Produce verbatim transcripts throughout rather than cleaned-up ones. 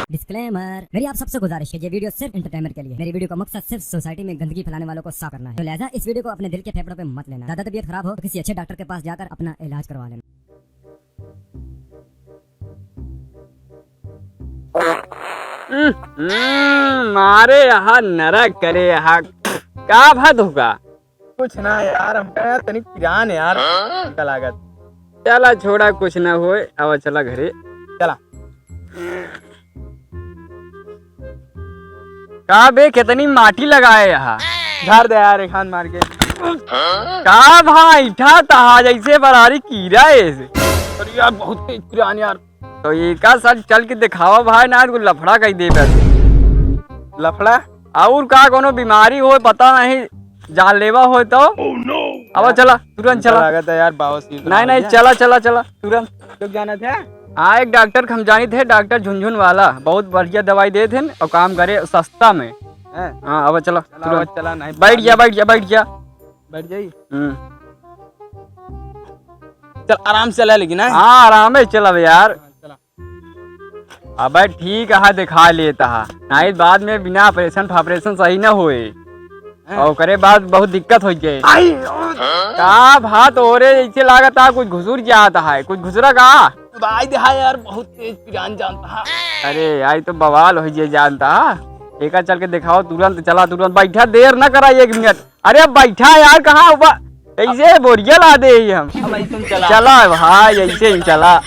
डिस्क्लेमर, मेरी आप सबसे गुजारिश है, ये वीडियो सिर्फ एंटरटेनमेंट के लिए। मेरी वीडियो का मकसद सिर्फ सोसाइटी में गंदगी फैलाने वालों को साफ करना है। तो लिहाजा इस वीडियो को अपने दिल के फेफड़ों पे मत लेना। ज्यादा तबीयत खराब हो तो किसी अच्छे डॉक्टर के पास जाकर अपना इलाज करवा लेना। हम्म, मारे यहाँ नरक करे यहाँ। का भा धोखा? कुछ ना यार, हमका यार तनिक पिरान यार। हाँ? का लागत? चला छोड़ा, कुछ ना होए, आवा चला घरे। चला। का बे, कितनी माटी लगाए यहाँ? झाड़ दे यार, एक हाथ मार के। का भाई, ठा तहा जैसे बरारी कीड़ा है ऐसे। अरे यार, बहुत तेज पिरान यार। तो ये का सर चल के दिखावा भाई, ना तो लफड़ा कही दे बस। लफड़ा? और का कोनो बीमारी हो, पता नहीं, जानलेवा हो तो। अब चला, तुरंत चला। लागत है यार, बाबा सील नहीं, नहीं, चला, चला, चला, तुरंत। लोग जाना था? हाँ, एक डॉक्टर हम जानी थे, डॉक्टर झुनझुन वाला, बहुत बढ़िया दवाई दे थे और काम करे सस्ता में। हैं? हाँ, अब चला, चला, तुरंत। अब चला, नहीं बैठ जा, बैठ जा, बैठ जा। बैठ जाई। हम्म। चल, आराम से चला, लेकिन, हैं? हाँ, आराम से चला यार। हाँ, चला। अबे ठीक है, दिखा लेता है, नहीं बाद में बिना ऑपरेशन फापरेशन सही न होए। हैं? और ओकरे बाद बहुत दिक्कत हो जाए। आई, ओ। का बात हो रे, ऐसे लागत है कुछ घुसुर जाता है, कुछ घुसरा का? खुदाई दे है यार, बहुत तेज पिरान जानता है। अरे, आई तो बवाल हो जाए जानता है। एका चल के दिखाओ तुरंत, चला तुरंत, बैठा, देर न करा एक मिनट। अरे बैठा यार, कहाँ हुआ? ऐसे बोरिया ला दे ही हम। अब ऐसे ही चला। चला भाई, ऐसे ही चला।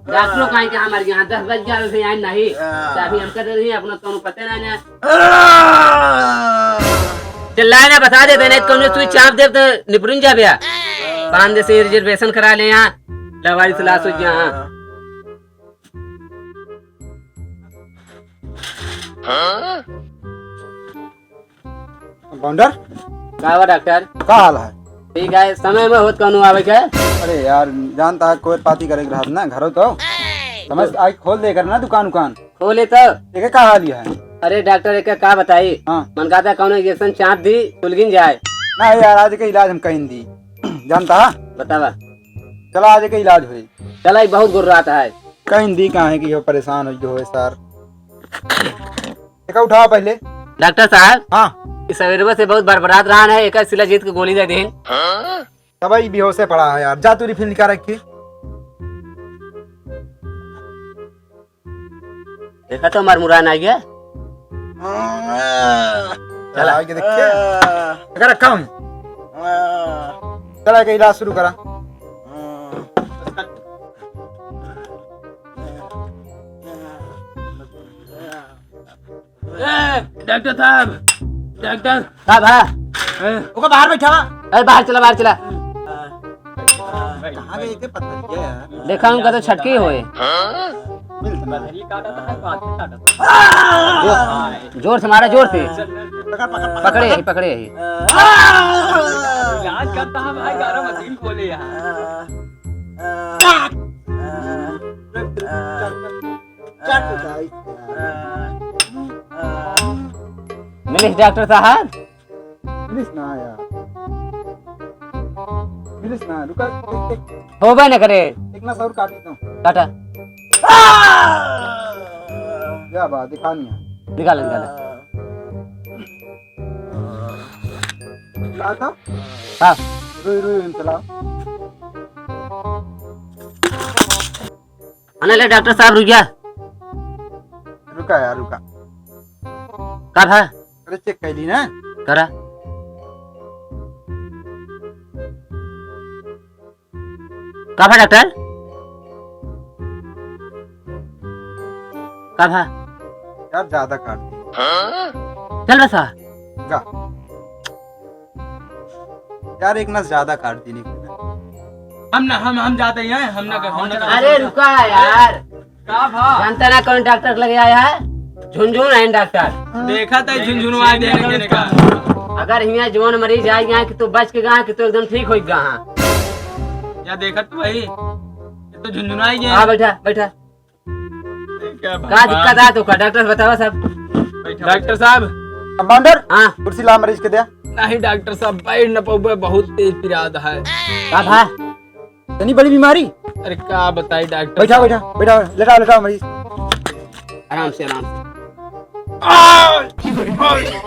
डॉक्टरों का है कि हमारे यहाँ दस बज गया, उसे यहाँ नहीं। हाँ। चाबी हमका दे रही है, अपना कौनो पता ना ना। हाँ। चिल्लाए ना, बता दे, नहीं तो कौनो सुई चाप दे तो निपटुन जा भैया। पाँच दिन से रिजर्वेशन करा ले यहाँ, लवारी से लाश हो गया। हाँ। बाउंडर, का हुआ डॉक्टर? का हाल है? ठीक है, समय में होत कौनो आवे के? अरे यार, जानता है, कोई पाती करे के रहत ना, घरो तो। समय से आके खोल दे कर ना दुकान उकान। खोले तो। एके का हाल है? अरे डॉक्टर, एके का बताई? हाँ। मन कहता कौनो इंजेक्शन चाप दी, सुलगिन जाए। ना यार, आज के इलाज हम कहीं दी। जानता है? बतावा। चला, आज के इलाज होई। चला, ई बहुत गुर्रात है। कहीं दी कहाँ है कि यो परेशान हो जो है सर। एका उठावा पहले। डॉक्टर साहब। हाँ। ई सवेरवा से बहुत बरबरात रहा है, एका शिलाजीत के गोली दे देन। तब ई बेहोशे पड़ा है यार, जा तू refill निकाल रखी। देखा तो हमार मुरान आ गया। चला। आगे देखिए। अगर रखा हूँ। चला के इलाज शुरू करा। ए, डॉक्टर साहब, डॉक्टर। का भा? ए। ओका बाहर बैठावा। ए, बाहर चला, बाहर चला। कहाँ गए थे पत्थर के यार? देखा उनका तो छटकी होए। मिल तो मिल। जोर, जोर से मारा, जोर से। पकड़, पकड़, पकड़। पकड़े यही, पकड़े यही। इलाज करता है भाई, गारा मशीन खोले यहाँ। मिलिस डॉक्टर साहब? मिलिस ना यार। मिलिस ना, रुका, एक, एक, होबे न करे। एक नस और काटी दो। काटा। क्या बात, दिखा नहीं है। निकाल, निकाल। ला था? हाँ। रोई, रोई, हम चला। अने ले डॉक्टर साहब, रुक जा। रुका यार, रुका। का भा? अरे, चेक कर ली ना। करा। का भा डॉक्टर? का भा? यार, ज्यादा काट दी। चल बसा। जा। यार, एक नस ज्यादा काट दी निकल। हम ना, हम, हम जाते हैं, हम ना कर, हम ना कर। अरे रुका यार। का भा? जानता ना कौन डॉक्टर लगे आया है? झुनझुन है डॉक्टर। देखा था झुनझुनवा देने के का। अगर हियाँ जवान मरीज आ गया कि तू बच के गा कि तू एकदम ठीक हो गा। हाँ। या देखा तो भाई, ये तो झुनझुना ही है। हाँ, बैठा, बैठा। का दिक्कत है तो का? डॉक्टर बतावा सब। डॉक्टर साहब। कंपाउंडर। हाँ। कुर्सी ला मरीज के दे। नहीं डॉक्टर साहब, बैठ न पउबे, बहुत तेज पिरात है। का भा? इतनी बड़ी बीमारी? अरे का बताई डॉक्टर बैठा, साहब। बैठा, बैठा, लेटाओ, लेटाओ मरीज। आराम से, आराम से।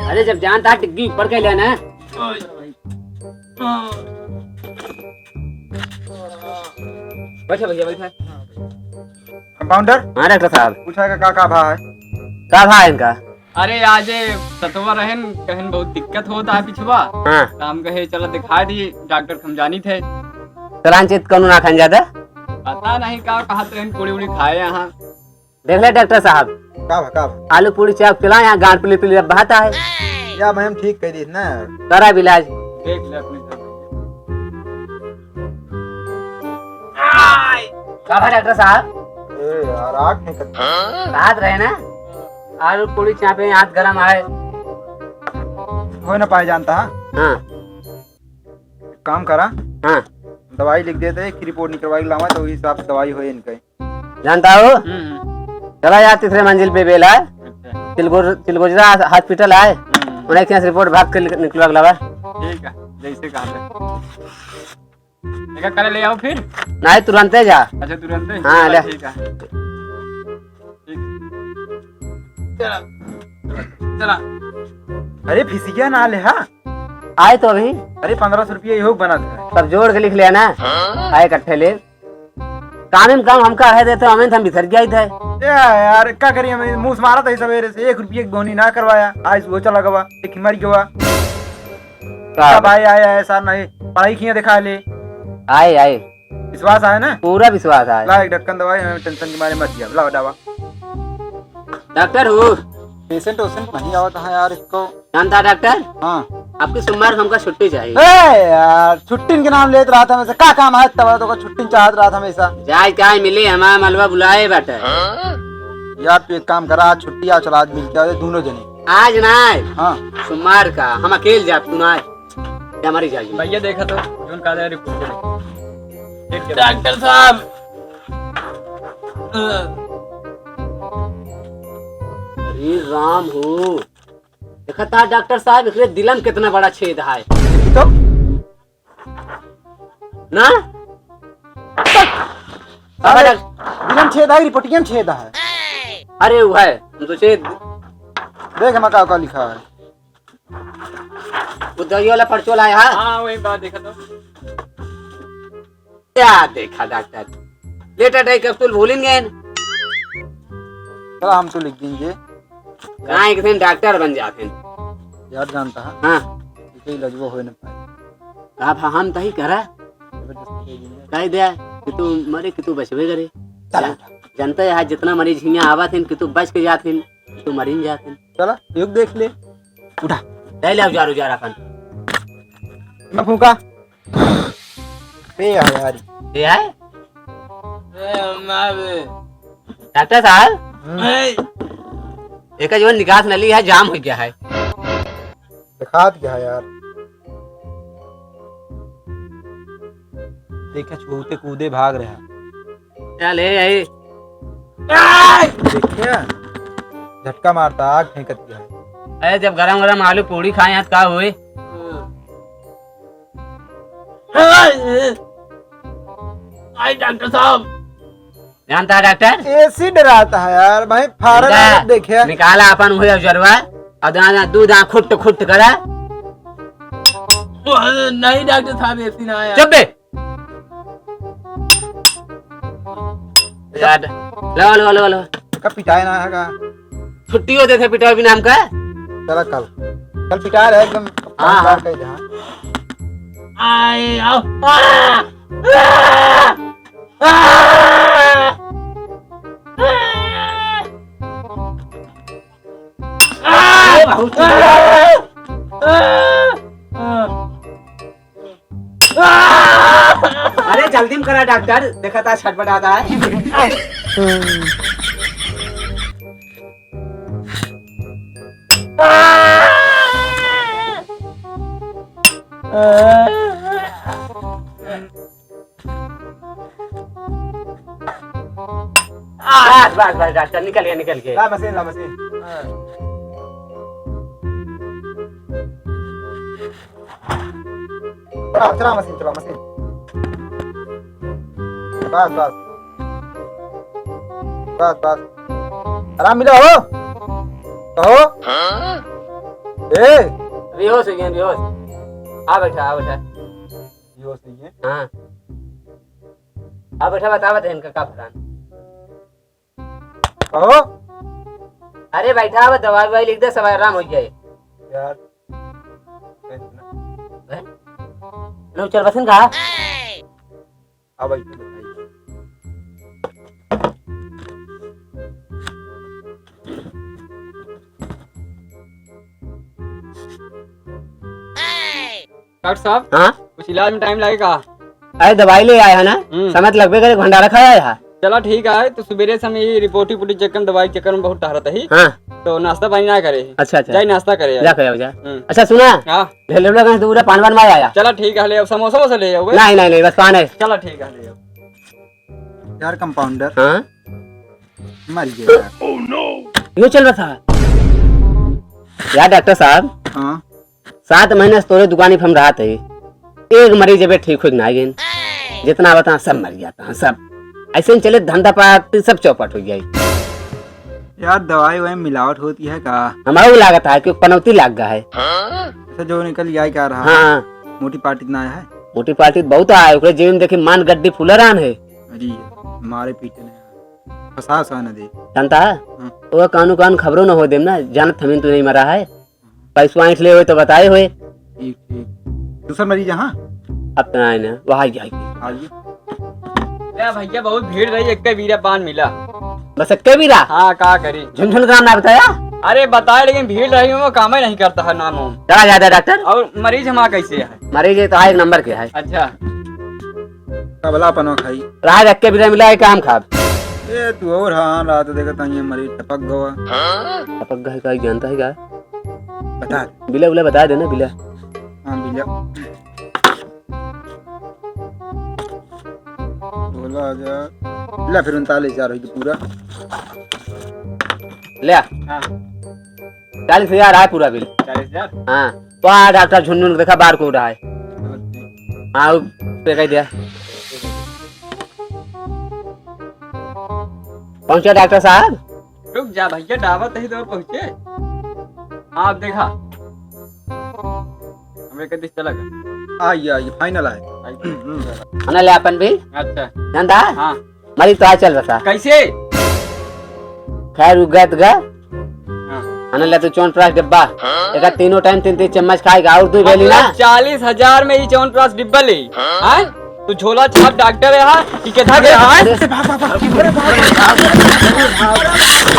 अरे जब जानता है टिग्गी ऊपर के लेना है। बैठा भैया, बैठा। कंपाउंडर? हाँ डॉक्टर साहब। पूछा का, का, का भा है? का भा है इनका? अरे आज सतवा रहन, कहन बहुत दिक्कत होता है पिछवा। हाँ। तो हम कहे चलो दिखा दी डॉक्टर, हम जानी थे। चलान चित कौनो ना खान ज्यादा? पता नहीं का कहा तो कुड़ी उड़ी खाए यहाँ। देख ले डॉक्टर साहब। का भा, का भा? आलू पूड़ी चाप खिला, यहाँ गांड पिली पिली अब बहाता है। या भाई हम ठीक कह दी ना। करा अब इलाज। देख ले अपने घर में। का भा डॉक्टर साहब? ए यार, आग नहीं करता। रात रहे ना, आलू पूड़ी चापे, हाथ गरम आए। हो ना पाए जानता है। हाँ। काम करा। हाँ। दवाई लिख देते, एक रिपोर्ट निकलवाई लावा, तो वही हिसाब से दवाई होए इनके। जानता हो? हम्म। चला यार, तीसरे मंजिल पे बेल है। अच्छा। चिलगोज-, चिलगोजरा हॉस्पिटल है। हम्म। उन्हें के यहाँ से रिपोर्ट भाग के निक-, निकलवा के लावा। ठीक है, जैसे कहा था। देखा, कल ले आओ फिर। नहीं, तुरंते जा। अच्छा, तुरंते? हाँ, ले। ठीक है। ठीक। चला, चला। अरे, फिसिया ना ले, हाँ? आए तो अभी। अरे, पन्द्रह सौ रुपया इहो बना दे। सब जोड़ के लिख लिया ना। हाँ? आए इकट्ठे ले। काम में काम हमका है देते, हमें तो हम बिसर गया ही थे। ए यार, का करिए, हम मुंह से मारा था सवेरे से, एक रुपये की बोनी ना करवाया, आज वो चला गवा, एक मर गवा। का का भाई आए, आए, सर नहीं, पढ़ाई किया दिखा ले। आए, आए। विश्वास आए ना? पूरा विश्वास आए। ला, एक ढक्कन दवाई, हमें टेंशन के मारे मत दिया, लाओ दवा। डॉक्टर हो। पेशेंट वेशेंट नहीं आवत है यार, इसको। जानता डॉक्टर? हाँ। आपकी सोमवार को हमका छुट्टी चाहिए। ए यार, छुट्टी के नाम लेत रहा था, मैं से का काम है तब तो छुट्टी चाहत रहा था हमेशा। जाए काय मिले, हमारा मलबा बुलाए बाटे। यार तू एक काम करा, आज छुट्टी आओ, चला आज मिलके आओ दोनों जने। आज ना आए। हाँ। सोमवार का, हम अकेले जाब, तू ना आए। क्या हमारी जाएगी? भैया देखा तो, जोन का दे रिपोर्ट दे। डॉक्टर साहब। अरे राम हो, देखा था डॉक्टर साहब, एकरे दिलम कितना बड़ा छेद है। तो? ना? बाबा अरे, डॉक्टर दिलम छेद है, रिपोर्टियम छेद है। अरे वो है, हम तो छेद देख हमारा का, का लिखा है। वो दवाई वाला पर्चो लाया है? हाँ, वही बात देखा तो। क्या देखा डॉक्टर? लेटर डाई कैप्सूल भूलिन गए। चला, हम तो लिख देंगे। कहाँ एक दिन डॉक्टर बन जाते हैं। यार जानता है? हाँ। इसे इलाजवा होए न पाए। आप हम तही करा। जबरदस्ती दे देंगे। कह दे कि तू मरे कि तू बचबे करे। चला। जन-, जनता है जितना मरीज हियाँ आवत हैं कि तू बच के जात हैं, तू मरी न जात हैं। चला, एक देख ले। उठा। ले ले, उजार, उजार अपन। मैं फूंका। ए यार, यार। ए है? ए, मार। डॉक्टर साहब? हम्म। ए। एक जो निकास नली है, जाम हो गया है। दिखात क्या है यार? देखे, छूते कूदे भाग रहा। चल, ए, ए। देखे, झटका मारता, आग फेंकत गया। अरे, जब गरम गरम आलू पूड़ी खाए हैं, तो का हुए? आई डॉक्टर साहब। जानता है डॉक्टर? एसिड रहता है यार, भाई, फाड़ा निकाल, ना देखे। निकाला अपन वही औजरवा, और दाना दूध आ खुट्ट खुट्ट करा। नहीं डॉक्टर साहब, एसिड ना आया। चुप बे। यार, लो, लो, लो, लो। का पिटाए ना है का? छुट्टी हो देते पिटाए बिना हमका? चला कल, कल पिटाए रहे एकदम। हाँ, हाँ। कह दे, हाँ। आए, आओ। आ! आ! आ! आ! बहुत आ! आ! अरे जल्दी में करा डॉक्टर, देखा था छटपटाता है। बस, बस, बस, डॉक्टर, निकल गया, निकल गया। ला मशीन, ला मशीन। हाँ। चला, चला मशीन, चला मशीन। बस, बस। बस, बस। आराम मिला हो? कहो। ए। बेहोश हो गए, बेहोश। आ बैठा, आ बैठा। बेहोश नहीं है? हाँ। आ बैठा, बतावत है इनका का फलान। कहो। अरे बैठा, अब दवाई ववाई लिख दे, सब आराम हो जाए। यार, हैं? लो, चल बसन का। अब ऐसे बताइए। डॉक्टर साहब, हाँ? कुछ इलाज में टाइम लगेगा? अरे दवाई ले आया है ना, हम्म। समय तो लगबे करे, भंडारा खाया है। चला ठीक है, तो सुबेरे से हम ये रिपोर्ट उपोर्ट चेक कर, दवाई चेक कर में बहुत टहरत ही। हाँ। तो नाश्ता पानी ना करे। अच्छा, अच्छा। जाई नाश्ता करे। जा करे, जा। हम्म। अच्छा सुना। हाँ। ले, ले, ले, दूरा पान वान मार आया। चला ठीक है, ले अब समोसा वोसा ले आओ। नहीं, नहीं, नहीं, बस पान है। चला ठीक है, ले आओ। यार कंपाउंडर। हाँ? मर गया यार। यो चल रहा था। यार डॉक्टर साहब। हाँ। सात महीने से तोरे दुकानी पे हम रहत है, एक मरीज अबे ठीक होइक ना गइन। जितना बता सब मर जाता है, सब। ऐसे ही चले धंधा पाती सब चौपट हो जाए। यार दवाई ववाई मिलावट होती है का? हमारा वो लागत है कि पनौती लाग गया है। ऐसा जो निकल गया क्या रहा? हाँ। मोटी पार्टी इतना आया है? मोटी पार्टी बहुत आया है, ओकरे जेब में देखी मान गड्डी फूला रहन है। अरे मारे पीटे ने फंसा सा न दे। जानता है? हाँ। वो कानू कान खबरों न हो देम ना, जानत हमीन तू नहीं मरा है। पैसवा ऐंठ ले होए तो बताए होए। ठीक, ठीक। दूसर मरीज है, हाँ? अब तो आए ना, वहाँ ही जाइए। आइए। ए भैया, बहुत भीड़ रही, एक्के बीरा पान मिला। बस एक्के बीरा? हाँ, का करी? झुनझुन का नाम ना बताया? अरे बताए, लेकिन भीड़ रही, वो काम ही नहीं करता है नाम वाम। चला जाता डॉक्टर। और मरीज हमारा कैसे है? मरीज ये तो है, एक नंबर के है। अच्छा। कबला पनो खाई। रहा एक्के बीरा मिला है, काम खाब। ए, तू और हाँ, रात देखा था ये मरीज टपक गवा। टपक गए का जानता है क्या? बता दे। बिला उला बता देना, बिला। हाँ, बिला। सोलह हजार। ले फिर उनतालीस हजार होई तो पूरा। ले। हाँ। चालीस हजार आए पूरा बिल। चालीस हजार? हाँ। वाह, डॉक्टर झुनझुन देखा बार कोड आए। नमस्ते। हाँ, वो पे कह दिया। पहुँचा डॉक्टर साहब? रुक जा भैया, डाबा तही तो पहुँचे। आप देखा। हमरे कदी चला गया। आइए, आइए, फाइनल आए। आइए। हम्म। हमें ले अपन बिल। अच्छा। जानता है? हाँ। मरीज तो आ चल बता। कैसे? खैर, उ गत गा। हाँ। हमें ले तू च्यवनप्राश डिब्बा। हाँ? एक तीनों टाइम तीन तीन चम्मच खाएगा और दू भेली ना। मतलब चालीस हजार में ही च्यवनप्राश डिब्बा ले। हाँ? तू झोला छाप डॉक्टर है, हाँ? कि कितना के, हाँ? अरे, अरे, भाग, भाग, भाग, अरे, भाग, भाग, भाग, भाग, भाग।